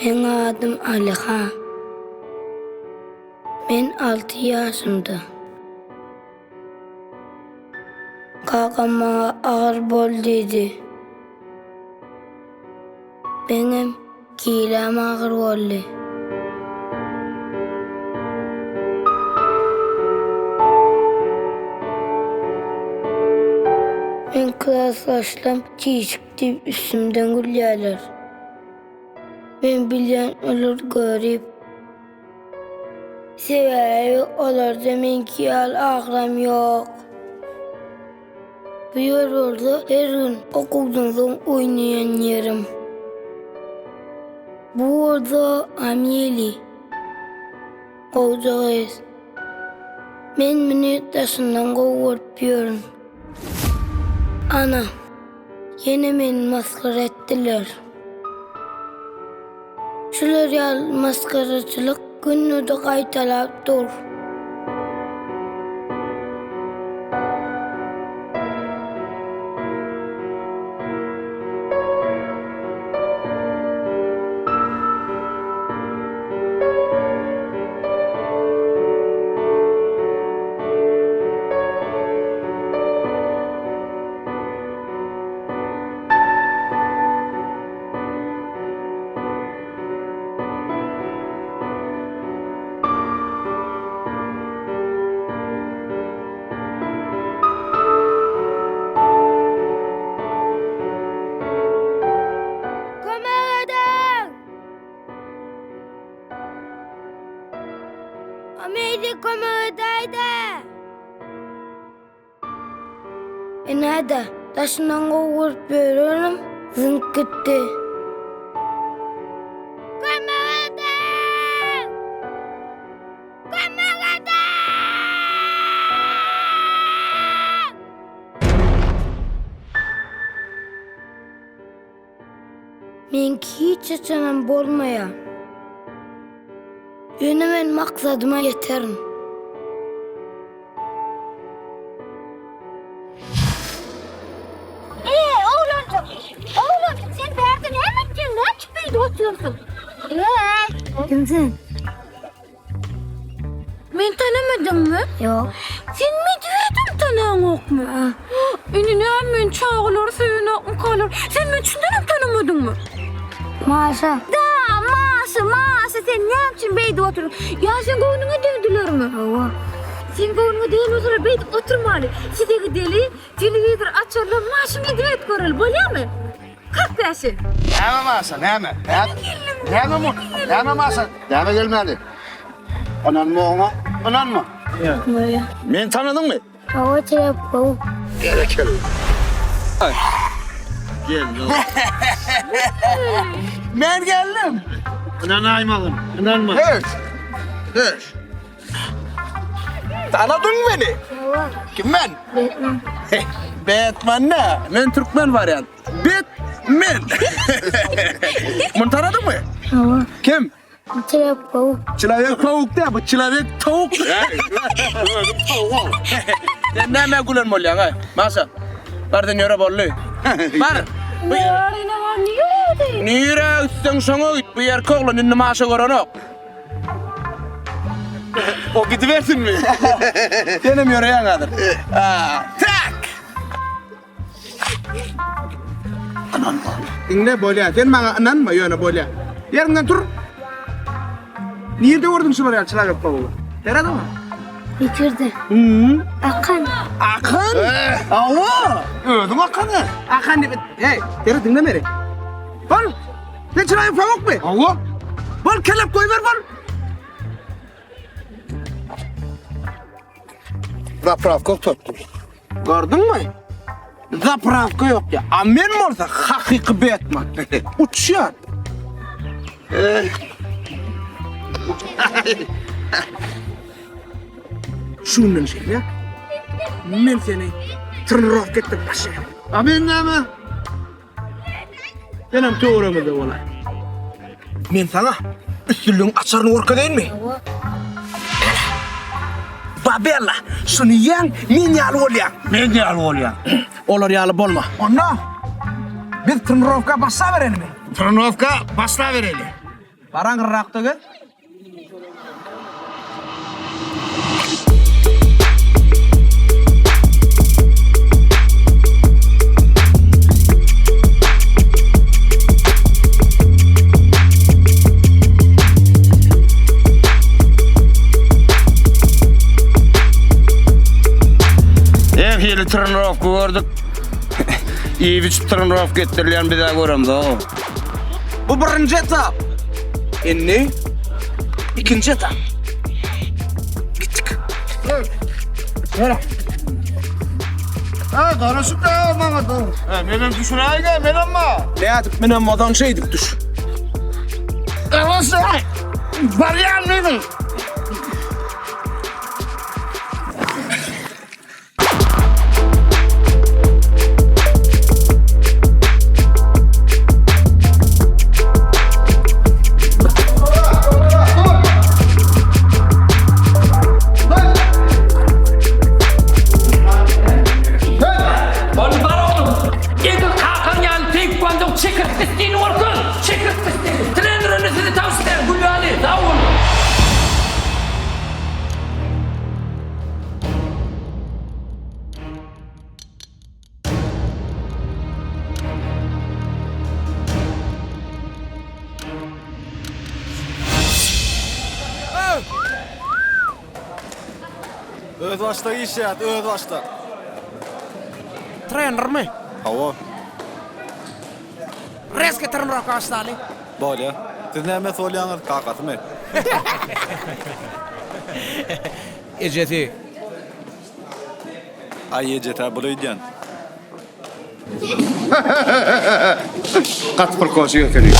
Meň adym Alyhan. Men alty ýaşymda. Kakam maňa agyr bol diýdi. Meňem kiläm agyr boldy. Meň klasdaşlarym çişik diýip üstümden gülýärler. Men bilýän olar görip. Sebäbi olarda meňki ýaly agram ýok. Bu ýer bolsa her gün okuwdan soň oýnaýan ýerim. Bu bolsa Ameli. Gowja gyz. Men muny daşyndan gowy görüp ýörün. Ana, ýene meni masgara etdiler. Şular ýaly masgaraçylyk günde-de gaýtalap dur. Kömek ediň! Ameli kömek edäýdä! Ine-de, daşyndan gowy görüp ýörenim zyňyp gitdi. Kömek ediň! Kömek ediň! Meňki hiç haçanam bolmaýar. Ýöne men maksadyma ýeterin. Eý, oglanjyk! Oglanjyk, sen bärde näme etýäň? Näme üçin beýdip otyrsyň? Eý! Kim sen? Meni tanamadyňmy? Ýok. Sen medwedem tanaňokmy? Indi näme men çagalary söýenokmykalar? Sen meni çyndanam tanamadyňmy? Maşa. Da, Maşa, Maşa, sen näme üçin beýdip otyrsyň? Ýa sen göwnüňe degdilermi? Hawa. Sen göwnüňe degen bolsalar beýdip oturmaly. Size gideli, telewizor açaly, Maşa medwed göreli, bolýamy? Kalk bäşi. Näme Maşa, näme? Näme? Näme mu? Näme Maşa? Näme gelmeli? Ynanma oňa, ynanma. Bolýa. Meni tanadyňmy? Hawa, telefon. Berekella. Gel. Men geldim. Ynanaýmagyn, ynanma. Höş. Höş. Tanadyň meni? Hawa. Kim men? Batman. Batman ne? Men türkmen wariant. Batman. Muny tanadyňmy? Hawa. Kim? Çilek towuk. Çilek towuk dä, bu çilek towuk. Sen näme gülen bolýaň, ha? Maşa. Bar sen ýöre boldy. Bar. Nirä gitseň şoňa git. Bu ýerki oglan indi Maşa görenok. O gidibersinmi? Senem ýöreýäň häzir. Tak! Ynanma. Diňle bolýa. Sen maňa ynanma ýöne bolýa. Ýeriňden tur. Nirde gördüň şular ýaly çyrak etmegi? Seret oňa. Bitirdi. Hmm. Akan. Akan? Awa. Özüň akan. Akan diýip. Hey, seret diňle meni. Bol. Sen çyraýyň pamukmy? Hawa. Bol kelep goýber bol. Zaprawka tutdy. Gördüňmi? Zaprawka ýok ya. A men bolsa hakyky Batman. Uçýan. Şundan şeýle. Men seni trenirovka etdirip başlaýan. A men näme? Senem töweregimizde bolaý. Men saňa üstünligiň açaryny görkezeýinmi? Babella, şuny iýen men ýaly bolýaň. Men ýaly bolýaň. Olar ýaly bolma. Onda biz trenirowka başlaberelimi? Trenirowka başlabereli. Bar aňyrrakda gez. Her hili trenirowka gördük. Iýip içip trenirowka etdirilýän biz-ä göremzok. Bu birinji etap. Indi ikinji etap. Gitdik. Ýöre. Ha, garaşyp da maňa da. He, menem düşünäýgä, menem ma. Nädip minen bolsaň şeýdip düş. Garaşyp. Barýan meniň. Ony bar oglum. Edil kakaň ýaly taekwondo çekirtgi stilini görkez. Çekirtgi stili. Trener önünde sizi tawsy eder gül ýaly. Sag boluň. Özbaşdak işleýär, özbaşdak. Trenermi? Hawa. Reski trenirowka başlaly. Bolýa. Siz näme bolýaňyz, kakasymy? Ejesi. Aý eje-hä bul öýdýän. Gaty prikolçy ekeni.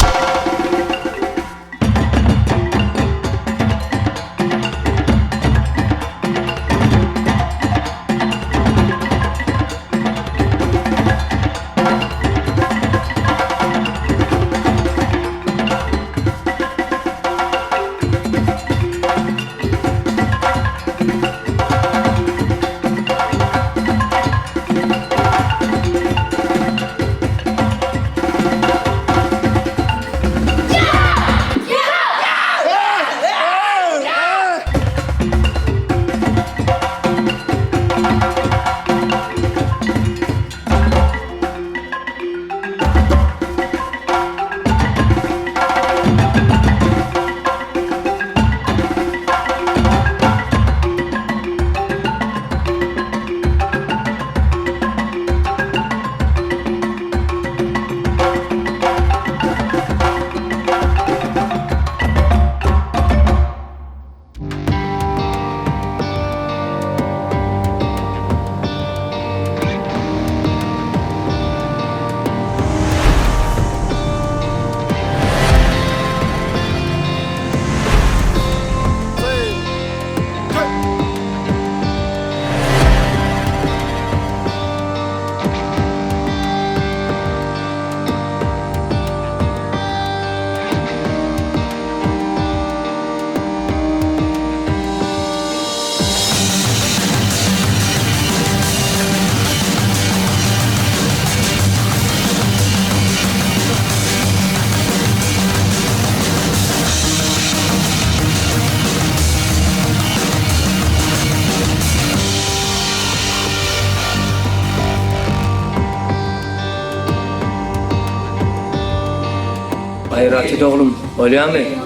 Gaýrat et oglum, bolýamy?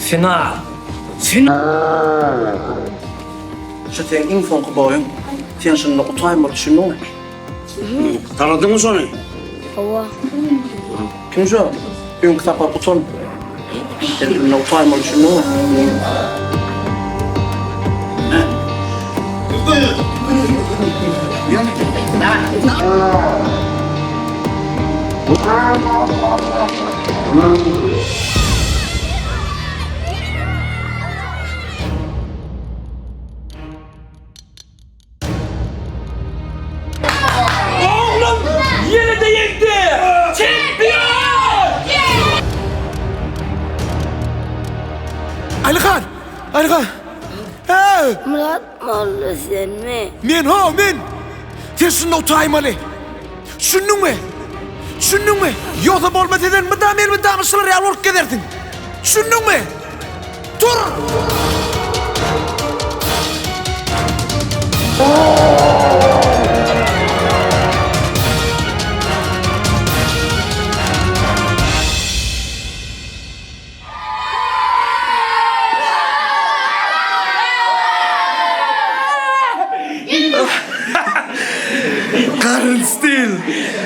Final! Final! Şu seň iň soňky boýuň. Sen şunda utaýmaly düşündiňmi? Tanadyňmy şony? Hawa. Kim şu? Öňki sapar utan. Sen şunda utaýmaly düşündiňmi? Oglum ýene-de ýeňdi! Çempion! Alyhan! Alyhan! Hey! Myrat molla senmi? Men ho, men! Sen şunda utaýmaly. Düşündiňmi? Düşündiňmi? Ýogsa bolmasa sen mydam elmydama şular ýaly bolup gezersiň. Düşündiňmi? Tur! Karın stil.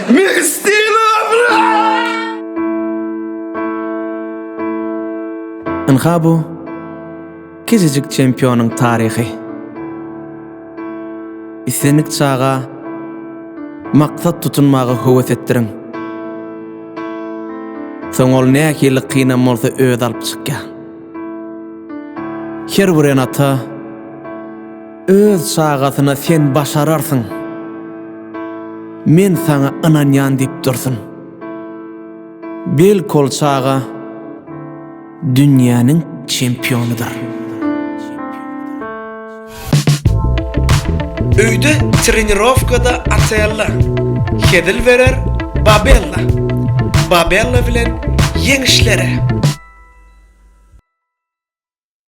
Men stilim. Ynha bu kiçijik çempionyň taryhy. Islendik çaga maksat tutunmaga höwes etdiriň. Soň ol nähili kynam bolsa özi alyp çykýar. Her bir ene-ata öz çagasyna sen başararsyň, men saňa ynanýan diýip dursun. Belki ol çaga dünýäniň çempionydyr. Öýde trenirowkada Atella hezil berer Babella. Babella bilen ýeňişlere!